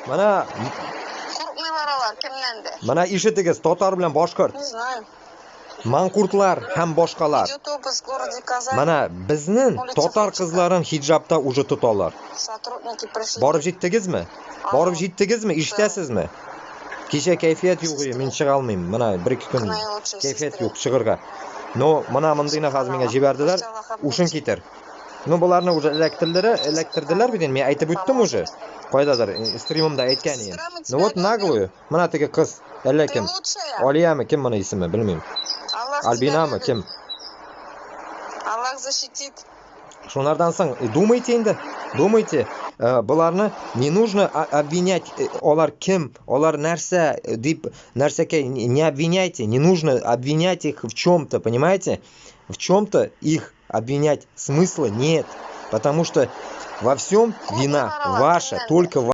Менә Курыкмыйлар алар кемнән дә. Менә ишетегез, татар белән башкорт. Не знаю. Манкуртлар һәм башкалар. Идет обыск в городе Казань. Менә безнең татар кызларын хиджабта уже тоталар. Сотрудники пришли. Барып җиттегезме? Барып җиттегезме? Ишетәсезме? Кичә кәйфият юк иде, мин чыга алмыйм. Менә бер-ике көн кәйфият юк чыгырга. Но менә мондыйны хәзер миңа җибәрделәр. Ушын китер. Ну, боларны уже эләктерделәр, эләктерделәр бит инде. Мин әйтеп үттем уже. Кайдадыр, стримымда әйткән идем. Ну вот наглую. Менә теге кыз, әллә кем. Алиямы, кем моны исеме, белмим. Альбинамы, кем? Аллах защитит. Шунардан соң, думайте инде, думайте, боларны не нужно обвинять, алар кем, алар нәрсә дип, нәрсәкә не обвиняйте, не нужно обвинять их в чем-то, понимаете? В чем-то их обвинять смысла нет, потому что во всем вина ваша, только